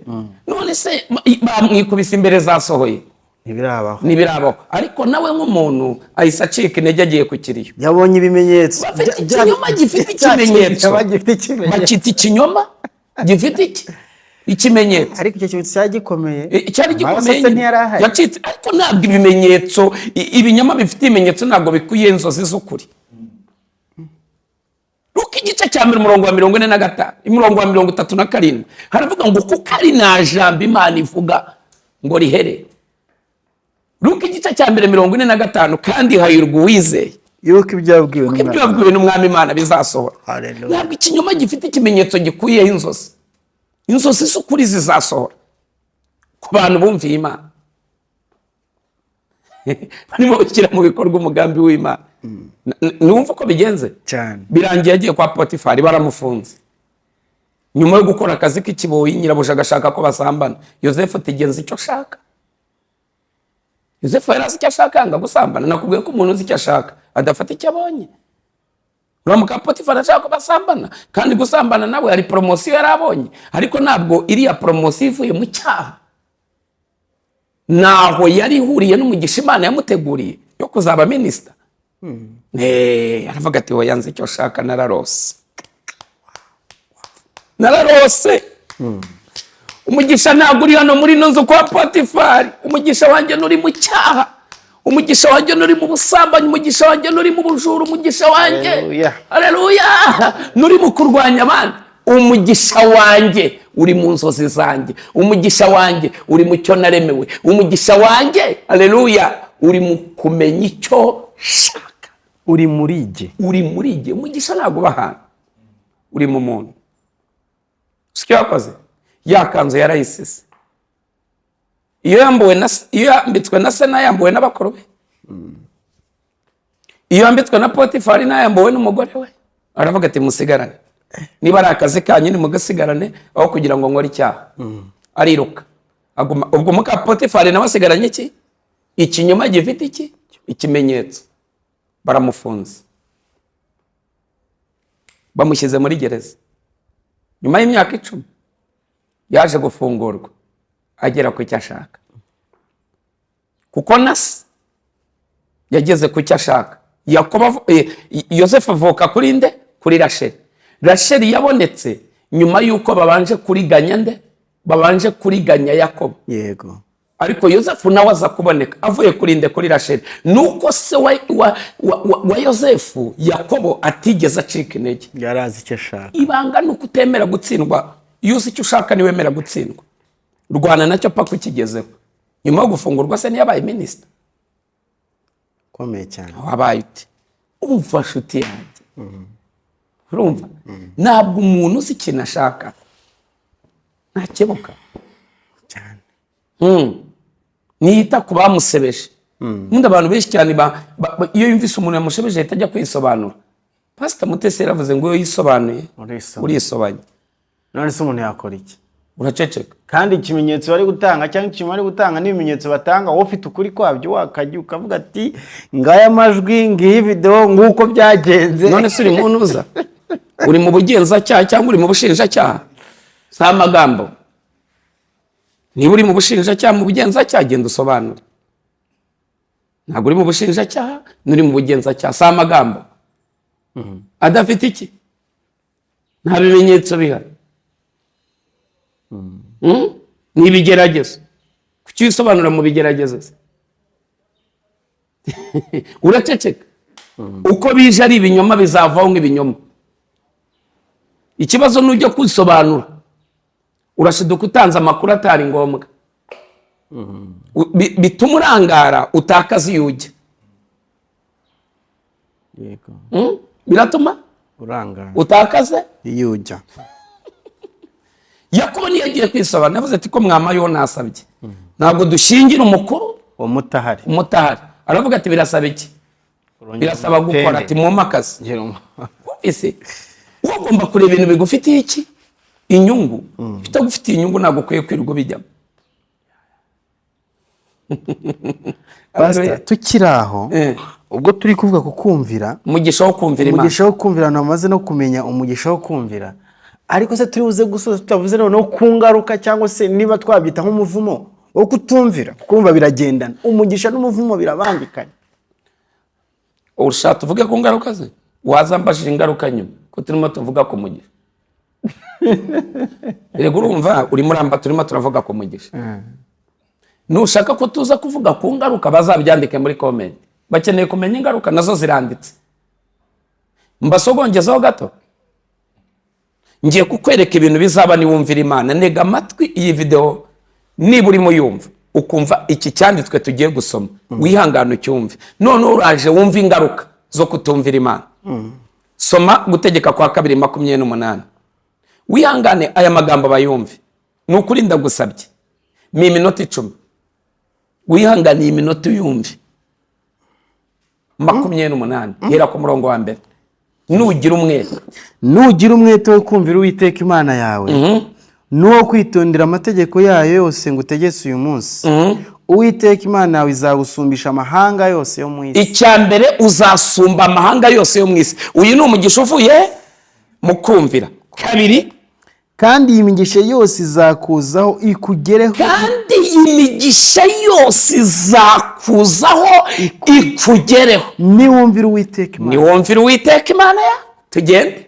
None se bamwikubise imbere zasohoye? Ntibirabaho. Ntibirabaho, ariko nawe nk'umuntu ahise acika intege, agiye ku kiriyo. Yabonye ibimenyetso. Bafite ikinyoma gifite ikimenyetso. Cyaba gifite ikimenyetso. Bakita ikinyoma gifite iki? Ikimenyetso. Ariko icyo kimenyetso cyari gikomeye. Cyari Amaraso gikomeye se nyine. Ntiyari ahari. Yacitse, ariko ntabwo ibimenyetso, ibinyoma bifite ibimenyetso ntabwo bikwiye inzozi z'ukuri. Luka igice cya mbere, umurongo wa 45, umurongo wa 37, haravuga ngo: "Kuko ari nta jambo Imana ivuga ngo rihere." Luka igice cya mbere, 45: "Kandi hahirwa uwizeye yuko ibyo yabwiwe kuko ibyo n'Umwami. yabwiwe n'Umwami Imana bizasohora." Hallelujah. Ntabwo ikinyoma gifite ikimenyetso gikuyeho inzozi. Inzozi z'ukuri zizasohora ku bantu bumviye Imana, barimo gushyira mu bikorwa umugambi w'Imana. Niwumva uko bigenze? Cyane. Birangiye agiye kwa Potifari, baramufunze nyuma yo gukora akazi k'ikiboyi, nyirabuja agashaka ko basambana. Yosefu ati: "Genza icyo ashaka." Yosefu yari azi icyo ashaka, yanga gusambana. Nakubwiye ko umuntu uzi icyo ashaka adafata icyo abonye. Uramuka Potifari ashaka ko basambana, kandi gusambana nawe hari promotion yari abonye, ariko ntabwo iriya promotion ivuye mu cyaha ntaho yari ihuriye n'umugisha Imana yamuteguriye yo kuzaba minisita. Aravuga ati: "Oya, nzi icyo nshaka, nararose, nararose. Umugisha ntabwo uri hano muri ino nzu kwa Potifari. Umugisha wanjye nturi mu cyaha, umugisha wanjye nturi mu busambanyi, umugisha wanjye nturi mu bujura, umugisha wanjye" Haleluya. Haleluya! "Nturi mu kurwanya abandi. Umugisha wanjye uri mu nzozi zanjye, umugisha wanjye uri mu cyo naremewe, umugisha wanjye, haleluya, uri mu kumenya icyo nshaka." Uri muri jye. Uri muri jye. Umugisha ntabwo uba ahantu, uri mu muntu. Sicyo yakoze? Ya kanzu yarayisize. Iyo yambuwe na se, iyo yambitswe na se n'ayambuwe n'abakuru be, iyo yambitswe na Potifari n'ayambuwe n'umugore we. Aravuga ati: "Musigarane, niba ari akazi kanyu nimugasigarane, aho kugira ngo nkore icyaha." Ariruka aguma. Ubwo muka Potifari nawe asigaranye iki? Ikinyoma gifite iki? Ikimenyetso. Baramufunze, bamushyize muri gereza. Nyuma y'imyaka 10 yaje gufungurwa, agera ku icyo ashaka, kuko na se yageze ku icyo ashaka. Yakobo Yosefu avuka kuri nde? Kuri Rasheli. Rasheli yabonetse nyuma y'uko babanje kuriganya nde? Babanje kuriganya Yakobo. Ariko Yosefu nawe aza kuboneka avuye kuri nde? Kuri Rasheli. Nuko se wa Yosefu, Yakobo, atigeze acika intege. Yari azi icyo ashaka. Ibanga ni ukutemera gutsindwa. Iyo uzi icyo ushaka ntiwemera gutsindwa, rwana nacyo paka ukigezeho. Nyuma yo gufungurwa se ntiyabaye minisita? Ukomeye cyane. Wabaye ute? Umva nshuti yanjye, urumva, ntabwo umuntu uzi ikintu ashaka ntakebuka. Cyane. Ntiyita ku bamusebeje. Ubundi abantu benshi cyane iyo yumvise umuntu yamushebeje, ahita ajya kwisobanura. Pasita Mutesi yaravuze ngo iyo yisobanuye Urisobanura. urisobanya. None se umuntu yakora iki? Uraceceka. Kandi ikimenyetso bari gutanga cyangwa ikintu bari gutanga n'ibimenyetso batanga, wowe ufite ukuri kwabyo, wakajya ukavuga ati: "Ngaya amajwi, ngiyi videwo, nguko byagenze." None se uri mu ntuza, uri mu bugenzacyaha cyangwa uri mu bushinjacyaha? Si amagambo. Niba uri mu bushinjacyaha, mu bugenzacyaha, genda usobanure. Ntabwo uri mu bushinjacyaha, n'uri mu bugenzacyaha. Si amagambo adafite iki, nta bimenyetso bihari. Ni ibigeragezo. Kuki wisobanura mu bigeragezo se? Uraceceka. Uko bije ari ibinyoma, bizavaho nk'ibinyoma. Ikibazo nujya kwisobanura, urashiduka utanze amakuru atari ngombwa. Bituma urangara, utakaza iyo ujya. Yego. Biratuma urangara, utakaze iyo ujya. Yakobo niyo agiye kwisobanura, yavuze ati: "Ko mwamayeho nasabye, ntabwo dushingira umukuru uwo mutahari." Umutahari. Aravuga ati: "Birasaba iki?" "Birasaba gukora." Ati: "Mumpe akazi." Wumvise, ugomba kureba ibintu bigufitiye iki? Inyungu. Bitagufitiye inyungu, ntabwo ukwiye kwirirwa ubijyamo. Pastor, tukiri aho, ubwo turi kuvuga ku kumvira, umugisha wo kumvira Imana. Umugisha wo kumvira, abantu bamaze no kumenya umugisha wo kumvira, ariko se turi buze gusoza tutavuze noneho ku ngaruka, cyangwa se niba twabyita nk'umuvumo wo kutumvira? Kumva biragendana, umugisha n'umuvumo birabangikanye. Ushaka tuvuge ku ngaruka ze? Wazambajije ingaruka nyuma, ko turimo tuvuga ku mugisha. Erega urumva urimo uramba, turimo turavuga ku mugisha. Nushaka ko tuza kuvuga ku ngaruka, bazabyandike muri comment. Bakeneye kumenya ingaruka, nazo ziranditse. Mbasogongezaho gato. Ngiye kukwereka ibintu bizaba niwumvira Imana. Ntega amatwi iyi videwo. Niba urimo yumva, ukumva iki cyanditswe tugiye gusoma, wihangane ucyumve. Noneho uraje wumve ingaruka zo kutumvira Imana. Soma Gutegeka kwa Kabiri 28. Wihangane aya magambo bayumve. Ni ukuri ndagusabye, ni iminota 10. Wihangane iyi minota uyumve. 28, hera ku murongo wa mbere. Nugira umwete. Nugira umwete wo kumvira Uwiteka Imana yawe n'uwo kwitondera amategeko yayo yose ngutegetse uyu munsi, Uwiteka Imana yawe izagusumbisha amahanga yose yo mu isi. Icya mbere, uzasumba amahanga yose yo mu isi. Uyu ni umugisha uvuye mu kumvira. Kabiri. Kandi iyi migisha yose izakuzaho ikugereho. Kandi iyi migisha yose izakuzaho ikugereho. Niwumvira Uwiteka Imana. Niwumvira Uwiteka Imana ya. Tugende.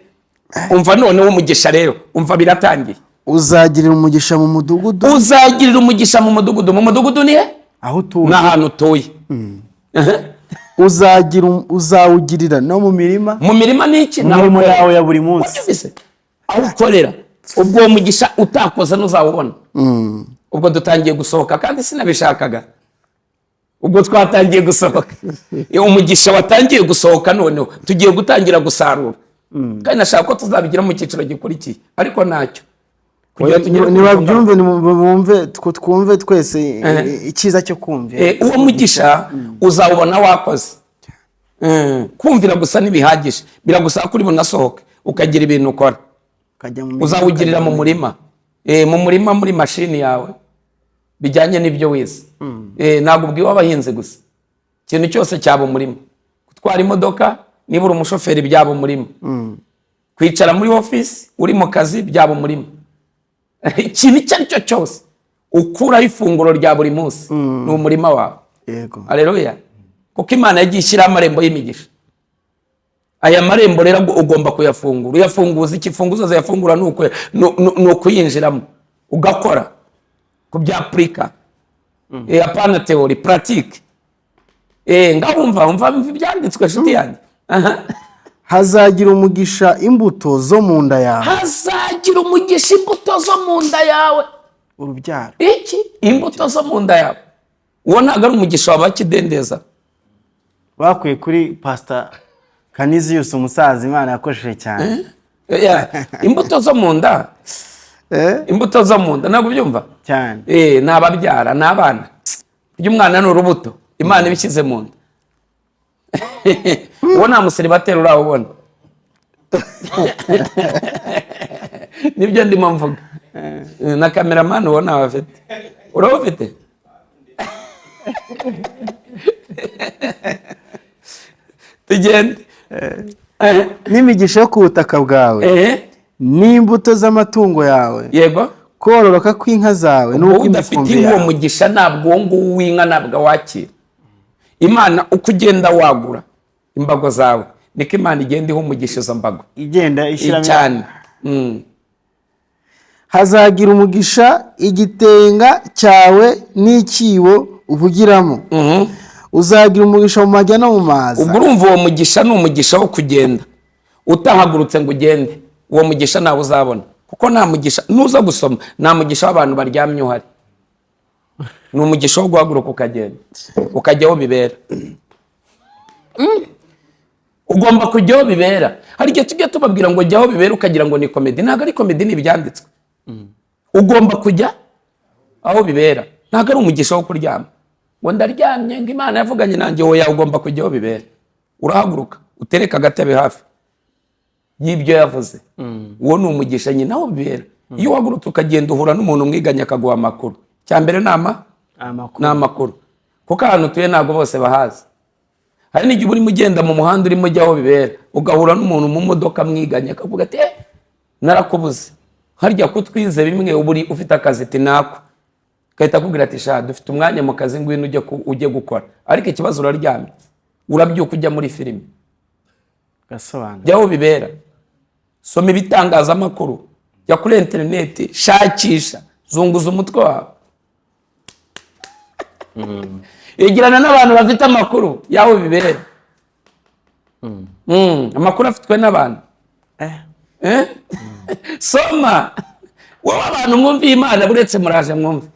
Umva noneho umugisha rero, umva biratangiye. Uzagirira umugisha mu mudugudu. Uzagirira umugisha mu mudugudu. Mu mudugudu ni he? Aho utuye. Ni ahantu utuye. Uzawugirira no mu mirima. Mu mirima ni iki? Mu Ni aho mirimo ukorera. yawe ya buri munsi. Wabyumvise? Aho ukorera. Ubwo uwo mugisha utakoze ntuzawubona. Ubwo dutangiye gusohoka, kandi sinabishakaga. Ubwo twatangiye gusohoka. Iyo umugisha watangiye gusohoka, noneho tugiye gutangira gusarura. Kandi nashaka ko tuzabigira mu cyiciro gikurikiye, ariko ntacyo kugira tugere ku Nibabyumve, bumve, twumve twese icyiza cyo kumvira. Uwo mugisha uzawubona wakoze. Kumvira gusa ntibihagije, biragusaba ko uri bunasohoke ukagira ibintu ukora. Ukajya mu mirima, Uzawugirira ukajya mu murima, mu murima, muri mashini yawe, bijyanye n'ibyo wize. Ntabwo ubwiwe abahinzi gusa, ikintu cyose cyaba umurima. Gutwara imodoka, niba uri umushoferi, byaba umurima. Kwicara muri ofisi uri mu kazi byaba umurima. Ikintu icyo ari cyo cyose ukuraho ifunguro rya buri munsi ni umurima wawe. Aleluya! Kuko Imana yagiye ishyiraho amarembo y'imigisha. Aya marembo rero ugomba kuyafungura. Uyafunguza iki? Imfunguzo ziyafungura ni ukuyinjiramo, ugakora kubyapurika. Apana théorie, pratique. Ngaho umva, umva ibyanditswe, nshuti yanjye. Aha. Hazagira umugisha imbuto zo mu nda yawe. Hazagira umugisha imbuto zo mu nda yawe. Urubyaro. Iki? Imbuto zo mu nda yawe. Uwo ntabwo ari umugisha wa bakidendeza. Bakuye kuri pasita. Kaniziyusi umusaza Imana yakoresheje cyane. Yeah. Imbuto zo mu nda, imbuto zo mu nda, ntabwo ubyumva? Cyane. Ni ababyara, ni abana. Burya umwana ni urubuto Imana ibishyize mu nda. Uwo nta museribateri urawubona, nibyo ndimo mvuga. Na kameramani uwo ntawe afite. Urawufite? Tugende. N'imigisha yo ku butaka bwawe, n'imbuto z'amatungo yawe, Yego. kororoka kw'inka zawe Wowe udafite n'ukw'imikumbi uwo yawe. mugisha, ntabwo uwo nguwo w'inka ntabwo awakira. Imana uko ugenda wagura imbago zawe, niko Imana igenda iha umugisha izo mbago. Igenda ishyiramo Cyane. Hazagira umugisha igitenga cyawe n'icyibo uvugiramo. Uzagira umugisha mu majya no mu maza. Ubwo urumva uwo mugisha ni umugisha wo kugenda. Utahagurutse ngo ugende, uwo mugisha ntawe uzabona, kuko nta mugisha nuza gusoma, nta mugisha w'abantu baryamye uhari. Ni umugisha wo guhaguruka ukagenda, ukajya aho bibera. Ugomba kujya aho bibera. Hari igihe tujya tubabwira ngo jya aho bibera, ukagira ngo ni komedi. Ntabwo ari komedi, ni ibyanditswe. Ugomba kujya aho bibera. Ntabwo ari umugisha wo kuryama ngo ndaryamye ngo Imana yavuganye nanjye. Wowe ugomba kujya aho bibera. Urahaguruka utereka agatebe hafi y'ibyo yavuze. Uwo ni umugisha nyine aho bibera. Iyo uhagurutse ukagenda, uhura n'umuntu mwiganye akaguha amakuru. Cya mbere ni Amakuru. Ni amakuru, kuko ahantu utuye ntabwo bose bahazi. Hari n'igihe uba urimo ugenda mu muhanda, urimo ujya aho bibera, ugahura n'umuntu mu modoka mwiganye, akavuga ati: "Narakubuze harya ko twize bimwe, uba uri ufite akazi?" Ati: "Nako." Gahita akubwira ati: "Sha, dufite umwanya mu kazi, ngwino ujye gukora." Ariko ikibazo uraryamye, urabyuka ujya muri filime. Gasobanura. Jya aho bibera, soma ibitangazamakuru, jya kuri interineti, shakisha, zunguza umutwe wawe, yegerana n'abantu bafite amakuru y'aho bibera. Amakuru afitwe n'abantu. Eh? Soma wowe, abantu mwumviye Imana, buretse muraje mwumve.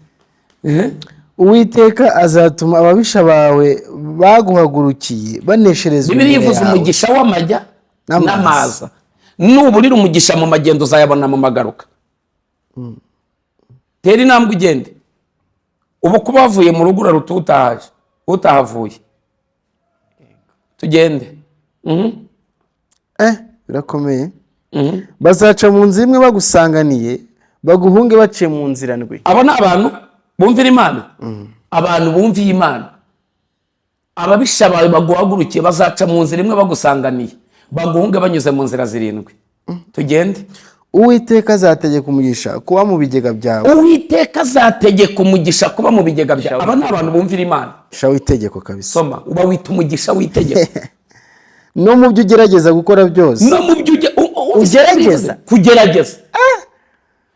Uwiteka azatuma ababisha bawe baguhagurukiye banesherezwa Bibiliya imbere ivuze yawe. umugisha w'amajya N'amaza. N'amaza. Nuburira umugisha mu magendo, uzayabona mu magaruka. Tera intambwe ugende. Ubu kuba wavuye mu rugo uraruta utahaje, utahavuye. Tugende. Birakomeye. Bazaca mu nzira imwe bagusanganiye, baguhunge baciye mu nzira ndwi. Abo ni abantu bumvira Imana, abantu bumviye Imana. Ababisha bawe baguhagurukiye bazaca mu nzira imwe bagusanganiye, baguhunge banyuze mu nzira zirindwi. Tugende. Uwiteka azategeka umugisha kuba mu bigega byawe. Uwiteka azategeka umugisha kuba mu bigega byawe. Aba ni abantu bumvira Imana. Umugisha w'itegeko kabisa. Soma, uba wita umugisha w'itegeko. No mu byo ugerageza gukora byose. No mu byo Ugerageza. Kugerageza,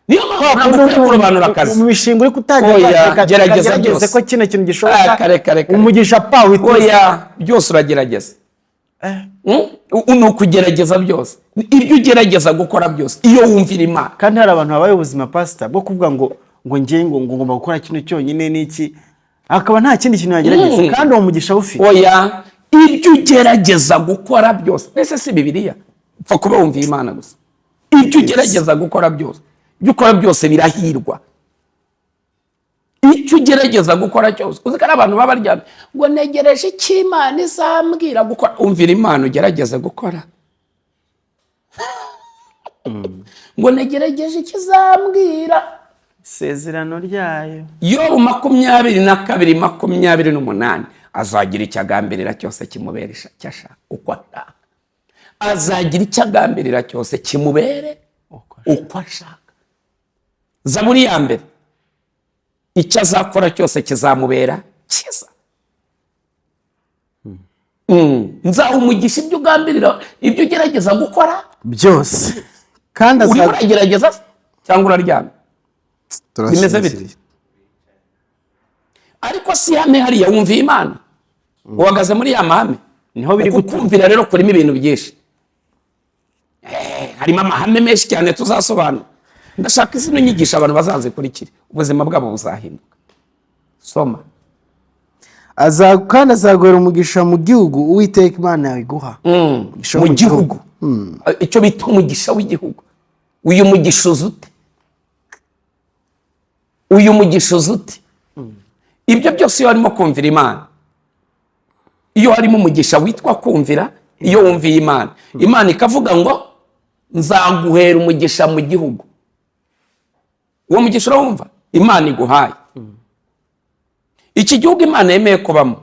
niyo mpamvu ntabwo ukwiye kurobanura akazi. Mu mishinga uri kutangira, Oya, reka gerageza tugerageze byose. ko kino kintu gishoboka. Ah, kare, kare, kare. Umugisha pa witeze. Oya, byose uragerageza. Ni ukugerageza byose, ibyo ugerageza gukora byose iyo wumvira Imana. Kandi hari abantu babaye ubuzima, pasita, bwo kuvuga ngo njye ngo ngomba gukora kino cyonyine n'iki, akaba nta kindi kintu yagerageza, kandi uwo mugisha awufite. Oya, ibyo ugerageza gukora byose, mbese si Bibiliya, upfa kuba wumviye Imana gusa. Ibyo ugerageza gukora byose, ibyo ukora byose birahirwa. Icyo ugerageza gukora cyose. Uzi ko ari abantu baba baryamye ngo ntegereje icyo Imana izambwira gukora. Umvira Imana, ugerageze gukora, ngo ntegeregeje icyo izambwira. Isezerano ryayo. Yobu 22:28: azagira icyo agambirira cyose kimubere icyo ashaka, uko ashaka. Azagira icyo agambirira cyose kimubere uko ashaka. Zaburi ya mbere: icyo azakora cyose kizamubera cyiza. Nzaha umugisha ibyo ugambirira, ibyo ugerageza gukora byose, kandi Urimo azagira uragerageza se cyangwa uraryamye? Bimeze bite? Turasinziriye. Ariko si ihame hariya wumviye Imana, uhagaze muri ya mahame. Niho biri. Uku kumvira rero kurimo ibintu byinshi. Harimo amahame menshi cyane tuzasobanura. Ndashaka izino nyigisho abantu bazazikurikire, ubuzima bwabo buzahinduka. Soma. Kandi azaguhera umugisha mu gihugu Uwiteka Imana yawe iguha. Umugisha wo Mu gihugu, icyo bita umugisha w'igihugu. Uyu mugisha uza ute? Uyu mugisha uza ute? Ibyo byose iyo harimo kumvira Imana, iyo harimo umugisha witwa kumvira, iyo wumviye Imana, Imana ikavuga ngo nzaguhera umugisha mu gihugu. Uwo mugisha urawumva Imana iguhaye. Iki gihugu Imana yemeye kubamo,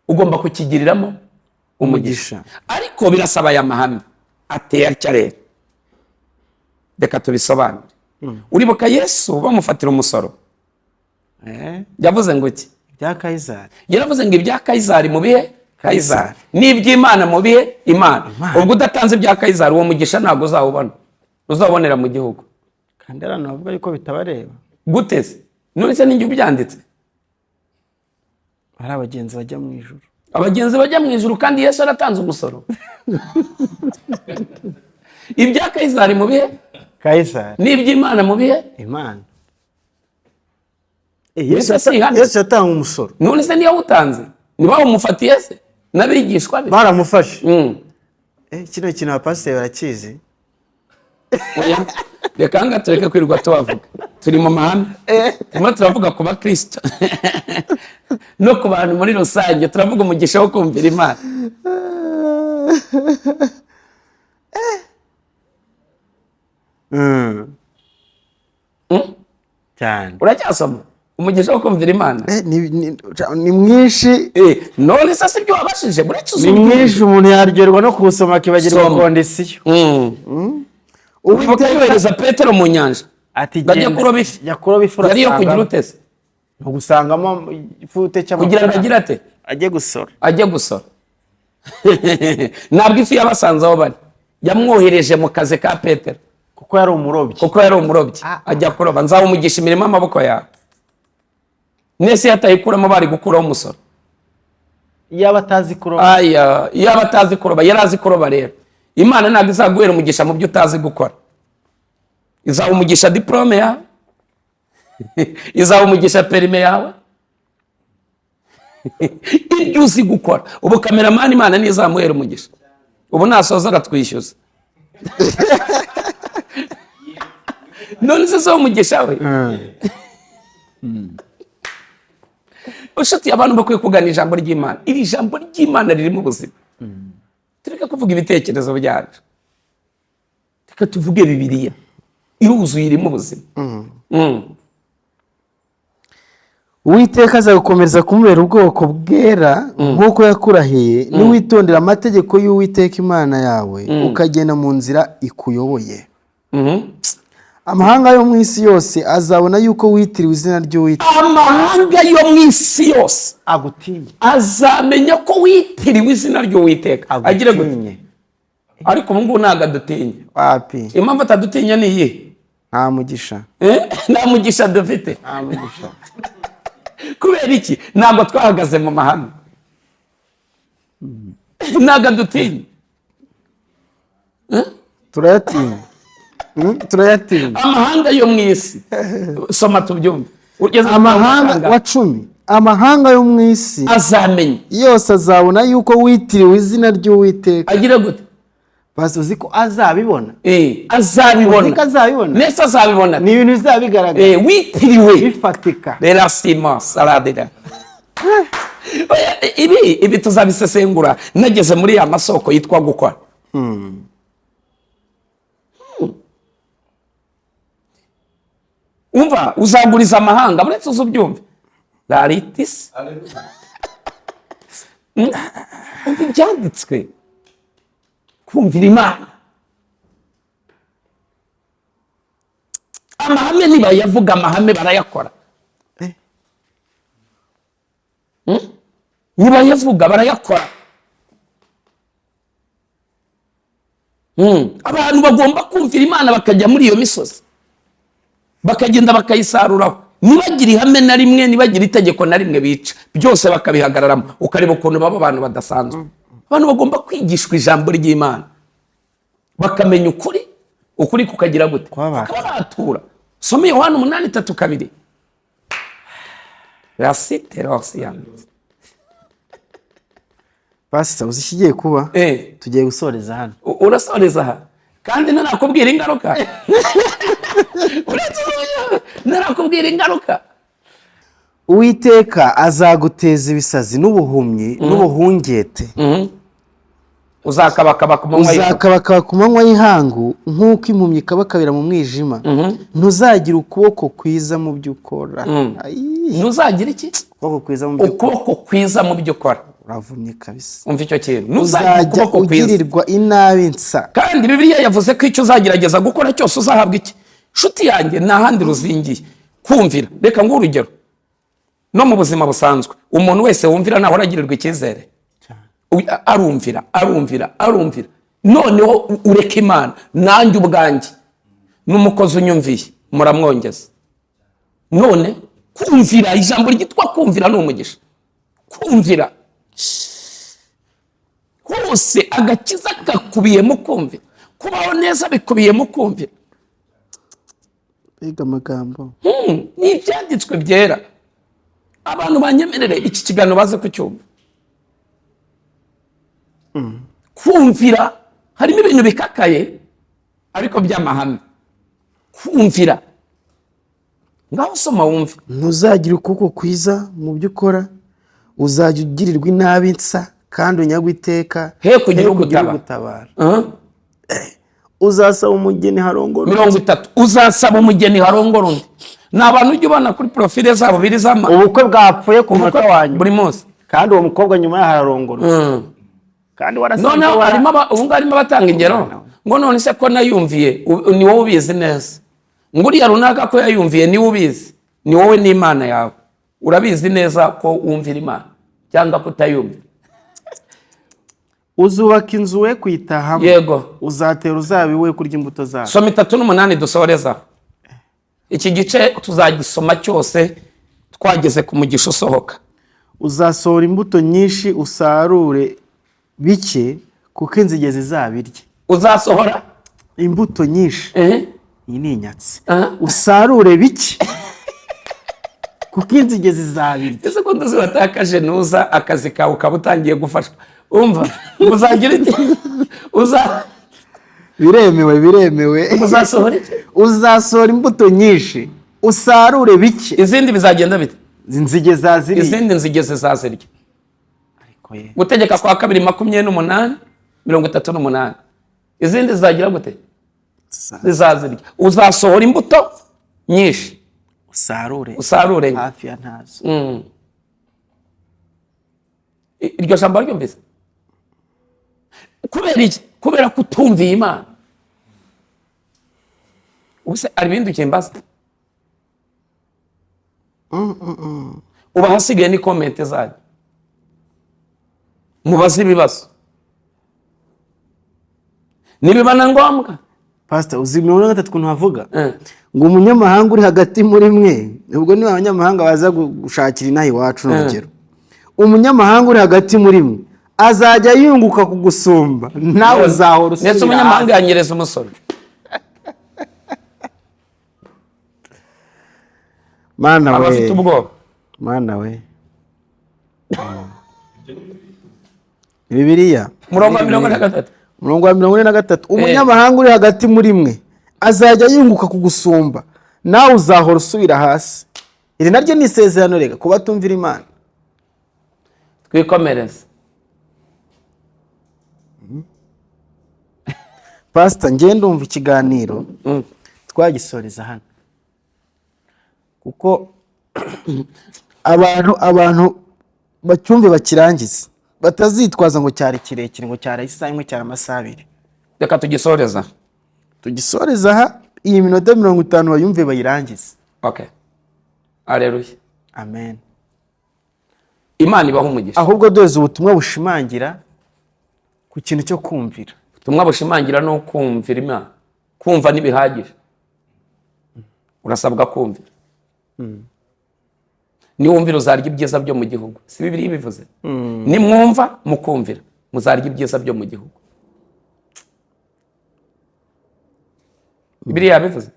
ugomba kukigiriramo umugisha. Umugisha. Ariko birasaba aya mahame ateye atya. Rero reka tubisobanure. Uribuka Yesu bamufatira umusoro? Yavuze ngo iki? Ibya Kayizari. Yaravuze ngo ibya Kayizari mu bihe Kayizari, n'iby'Imana mu bihe Imana. Ubwo udatanze ibya Kayizari, uwo mugisha ntabwo uzawubona, uzawubonera mu gihugu. Kandi abantu bavuga yuko bitabareba. Gute se? None se ninjye ubyanditse? Hari abagenzi bajya mu ijuru. Abagenzi bajya mu ijuru kandi Yesu yaratanze umusoro. Ibya Kayizari mu bihe Kayizari. N'iby'Imana mu bihe Imana. Yesu si ihame. Yesu yatanga umusoro. None se niyo awutanze, ntibawumufatiye se n'abigishwa be? Baramufashe. Kino kintu abapasiteri barakizi. Oya, reka aha tureke kwirirwa tubavuga. Turi mu mahame, turimo turavuga ku bakristo no ku bantu muri rusange. Turavuga umugisha wo kumvira Imana. Cyane. Uracyasoma umugisha wo kumvira Imana? Ni mwinshi. None se sibyo wabashije buretse Ni uzumva? mwinshi, umuntu yaryoherwa no kuwusoma akibagirwa Soma. condition. Uribuka yohereza Petero mu nyanja Ati ngo ajye genda, kuroba ifi? Jya kuroba ifi. Yari iyo kugira Urasangamo utese ugusangamo ifute cyangwa kugira ngo agire ate? Ajye gusora. Ajye gusora. Ntabwo ifi yabasanze aho bari, yamwohereje mu kazi ka Petero. Kuko yari umurobyi. Kuko yari umurobyi, ajya kuroba. Nzawumugisha imirimo y'amaboko yawe. Nese yatayikuramo, bari gukuraho umusoro? Yaba atazi kuroba. Aya, yaba atazi kuroba. Yari azi kuroba. Rero Imana ntabwo izaguhera umugisha mu byo utazi gukora. Izaha umugisha diporome yawe, izaha umugisha perime yawe, ibyo uzi gukora. Ubu kameramani Imana ntizamuhera umugisha? Ubu nasoza aratwishyuza. None se si umugisha we? Ushuti, abantu bakwiye kugana ijambo ry'Imana. Iri jambo ry'Imana ririmo ubuzima. Tureke kuvuga ibitekerezo byacu, reka tuvuge Bibiliya iruzuye, irimo ubuzima. Uwiteka azagukomeza kumubera ubwoko bwera nk'uko yakurahiye, niwitondera amategeko y'Uwiteka Imana yawe, ukagenda mu nzira ikuyoboye. Amahanga yo mu isi yose azabona yuko witiriwe izina ry'Uwiteka. Amahanga yo mu isi yose Agutinye. azamenya ko witiriwe izina ry'Uwiteka. Agire gute? Agutinye. Ariko ubu ngubu ntabwo adutinya. Wapi. Impamvu atadutinya ni iyihe? Nta mugisha. Eh? Nta mugisha dufite. Nta mugisha. Kubera iki? Ntabwo twahagaze mu mahame. Ntabwo adutinya. Turayatinya. Turayatinya. Amahanga yo mu isi, soma tubyumve. Ugeze ku Amahanga mahanga wa 10, amahanga yo mu isi azamenya yose azabona yuko witiriwe izina ry'Uwiteka. Agire gute? Basi uzi ko azabibona. Azabibona. Uzi ko azabibona? Nese azabibona. Ni ibintu bizaba bigaragara. Witiriwe bifatika. Rerasima saradira. Oya, ibi tuzabisesengura nageze muri ya masoko yitwa gukora. Umva, uzaguriza amahanga, buretse uzi ubyumve raritisi. Umva ibyanditswe, kumvira Imana. Amahame ntibayavuga, amahame barayakora. Ntibayavuga, barayakora. Abantu bagomba kumvira Imana, bakajya muri iyo misozi, bakagenda bakayisaruraho, ntibagire ihame na rimwe, ntibagire itegeko na rimwe bica, byose bakabihagararamo. Ukareba ukuntu baba abantu badasanzwe. Abantu bagomba kwigishwa ijambo ry'Imana, bakamenya ukuri. Ukuri kukagira gute? Kubabatura. Kukabatura. Soma Yohana 8:32. Rasite rosiyani. Pastor, uzi ikigiye kuba? Tugiye gusoreza hano. Urasoreza aha kandi ntarakubwira ingaruka. Uretse ntarakubwira ingaruka. Uwiteka azaguteza ibisazi n'ubuhumyi n'ubuhungete. Uzakabakaba ku manywa y'ijoro. Uzakabakaba ku manywa y'ihangu nk'uko impumyi ikabakabira mu mwijima. Ntuzagira ukuboko kwiza mu byo ukora. Ayi. Ntuzagira iki? Ukuboko kwiza mu byo ukora. Ukuboko kwiza mu byo ukora. Uravumye kabisa. Umva icyo kintu, ntuzagira Uzajya ukuboko kwiza. ugirirwa inabi nsa. Kandi Bibiliya yavuze ko icyo uzagerageza gukora cyose uzahabwa iki? Nshuti yanjye, nta handi ruzingiye kumvira. Reka nguhe urugero no mu buzima busanzwe: umuntu wese wumvira ntahora agirirwa icyizere. Arumvira, arumvira, arumvira. Noneho ureka Imana nanjye ubwanjye n'umukozi unyumviye muramwongeza. None kumvira, ijambo ryitwa kumvira ni umugisha. Kumvira hose, agakiza gakubiyemo kumvira, kubaho neza bikubiyemo kumvira. Mbega amagambo! Ni ibyanditswe byera. Abantu banyemerere iki kiganiro baze kucyumva. Kumvira harimo ibintu bikakaye ariko by'amahame. Kumvira, ngaho soma wumve. Ntuzagira ukuboko kwiza mu byo ukora, uzajya ugirirwa inabi nsa kandi unyagwe iteka. He kugira ugutabara. Ugutabara. Uzasaba umugeni harongora undi. 30, uzasaba umugeni harongora undi. Ni abantu ujya ubona kuri profile zabo biri zama Ubukwe bwapfuye ku munota wa nyuma. Buri munsi. Kandi uwo mukobwa nyuma yaho ararongorwa kandi warasanze Noneho harimo ubu ngubu harimo abatanga ingero ngo: "None se ko nayumviye?" Ni wowe ubizi neza. Ngo uriya runaka ko yayumviye, niwe ubizi, ni wowe n'Imana yawe. Urabizi neza ko wumvira Imana cyangwa kutayumvira. Uzubaka inzu we kuyitahamo. Uzatera uzabibu we kurya imbuto zayo. Soma 38 dusoreza. Iki gice tuzagisoma cyose twageze ku mugisha usohoka. Uzasohora imbuto nyinshi usarure bike, kuko inzige zizabirya. Uzasohora imbuto nyinshi. Iyi ni inyatsi. Usarure bike kuko inzige zizabirya. Ese ko nduzi watakaje nuza akazi kawe ukaba utangiye gufashwa, umva, uzagira iki? Uza Biremewe, biremewe. Uzasohora iki? Uzasohora imbuto nyinshi usarure bike. Izindi bizagenda bite? Inzige zaziriye. Izindi nzige zizazirya. Ariko ye. Gutegeka kwa Kabiri 28:38. Izindi zizagira gute? Zizazirya. Uzasohora imbuto nyinshi usarure usarure nke. Hafi ya ntazo. Iryo jambo waryumvise? Kubera iki? Kubera kutumviye Imana. Ubuse hari ibindi ukimbaza? Ubu ahasigaye ni comment zanyu, mubaze ibibazo nibiba na ngombwa. Pasita, uzi 43 ukuntu havuga? Ngo umunyamahanga uri hagati muri mwe, ubwo niba abanyamahanga baza gushakira inaha iwacu, ni urugero, umunyamahanga uri hagati muri mwe azajya yunguka kugusumba, nawe uzahora Ndetse usubira umunyamahanga hasi. yanyereza umusoro. Mana Aba we! afite ubwoba. Mana we! Bibiliya. Umurongo wa 43. Umurongo wa 43: umunyamahanga uri hagati muri mwe azajya yunguka kugusumba, nawe uzahora usubira hasi. Iri naryo ni isezerano rega ku batumvira Imana. Twikomereze. Pasita, njye ndumva ikiganiro twagisoreza hano, kuko abantu bacyumve bakirangize, batazitwaza ngo cyari kirekire, ngo cyari isaha imwe, cyari amasaha 2. Reka tugisoreza. Tugisoreza aha, iyi minota 50 bayumve bayirangize. Okay, aleluya. Amen. Imana ibaha umugisha. Ahubwo duheze ubutumwa bushimangira ku kintu cyo kumvira. Ubutumwa bushimangira no kumvira Imana. Kumva ntibihagije, urasabwa kumvira. Niwumvira uzarya ibyiza byo mu gihugu. Si Bibiliya ibivuze? Nimwumva mukumvira muzarya ibyiza byo mu gihugu. Bibiliya yabivuze.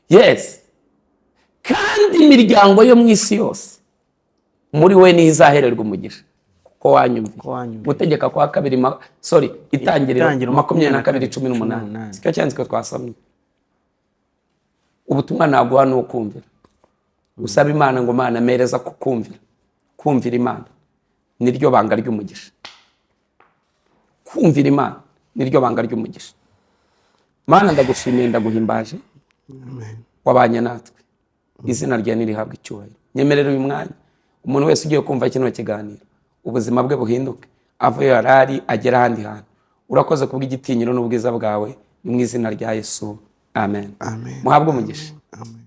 Yes. Kandi imiryango yo mu isi yose muri we niho izahererwa umugisha, kuko wanyumviye. Wanyumviye. Gutegeka kwa kabiri sorry, Itangiriro Itangiriro 22:18. 18. Sicyo cyanditswe twasomye? Ubutumwa naguha ni ukumvira. Usaba Imana ngo: "Mana, mereza kukumvira." Kumvira Imana niryo banga ry'umugisha. Kumvira Imana niryo banga ry'umugisha. Mana, ndagushimiye, ndaguhimbaje, wabanye natwe, izina ryawe nirihabwa icyubahiro. Nyemerera uyu mwanya umuntu wese ugiye kumva kino kiganiro, ubuzima bwe buhinduke, ave iyo yari ari agere ahandi hantu. Urakoze kubw'igitinyiro n'ubwiza bwawe. Ni mu izina rya Yesu, amen. Amen. Muhabwe umugisha. Amen.